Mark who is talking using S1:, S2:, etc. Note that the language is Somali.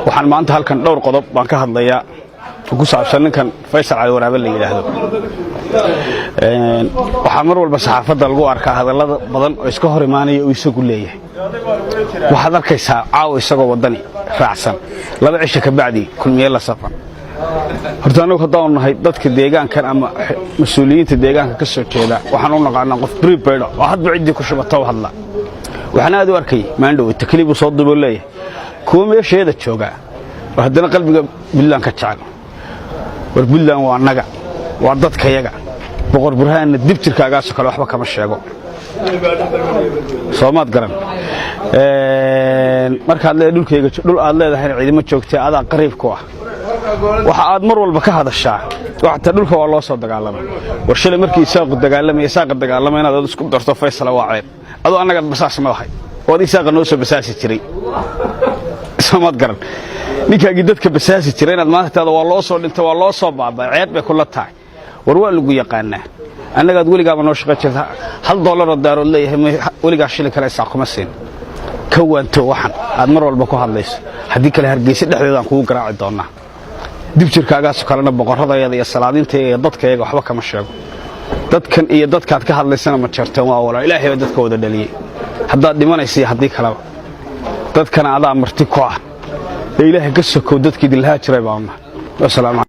S1: Waxaan maanta halkan dhowr qodob baan ka hadlayaa oo ku saabsan ninkan Faysal Cali Waraabe la yidhaahdo. Waxaa mar walba saxaafadda lagu arkaa hadallada badan oo iska hor imaanaya uu isagu leeyahay. Waxaad arkaysaa caawa isagoo Waddani raacsan, 2 cisho ka bacdi Kulmiye la safan. Horta annagu haddaanu nahay dadka deegaankan ama mas-uuliyiinta deegaanka ka soo jeeda, waxaan u naqaanaa qof prepaid oo hadba ciddii ku shubata u hadla. Waxaan aad u arkay maandhow takliibuu soo duboo leeyahay kuwa meesheeda jooga oo haddana qalbiga Puntland ka jecel. War Puntland waa annaga, waa dadkayaga. Boqor Burhaanna dib jirkaagaasoo kale waxba kama sheego, soomaad garan? Markaad leedahay dhulkayga, dhul aad leedahayna ciidamo joogtay, adaa qariib ku ah. Waxa aad mar walba ka hadashaa waxta dhulka waa loo soo dagaalamay. War shalay markii Isaaqu dagaalamay, Isaaqa dagaalamay inaad isku darto, Faysala, waa ceeb. Adoo annagaad basaas ma lahay oo ad Isaaqa noo soo basaasi jiray, soomaad garan? Ninkaagii dadka basaasi jiray inaad maanta taada waa loo soo dhintay, waa loo soo baabay, ceeb bay kula tahay. War waa lagu yaqaanaa, annagaad weligaaba noo shaqo jirta. $1 oo Daarood leeyahay weligaa shilin kale Isaaq kuma siin. Ka waanto waxan aad mar walba ku hadlayso, haddii kale Hargeysa dhexdeedaan kugu garaaci doonnaa. Dib jirkaagaasoo kalena boqorradayada iyo salaadiintayga iyo dadkayaga waxba kama sheego. Dadkan iyo dadkaad ka hadlaysana ma jarteen, waa walaa Ilaahay baa dadka wada dhaliyey. Haddaad dhimanaysa iyo haddii kaleba, dadkana adaa marti ku ah ee Ilaahay ka sokow dadkii dilahaa jiray baanu nahay. Wasalaamu.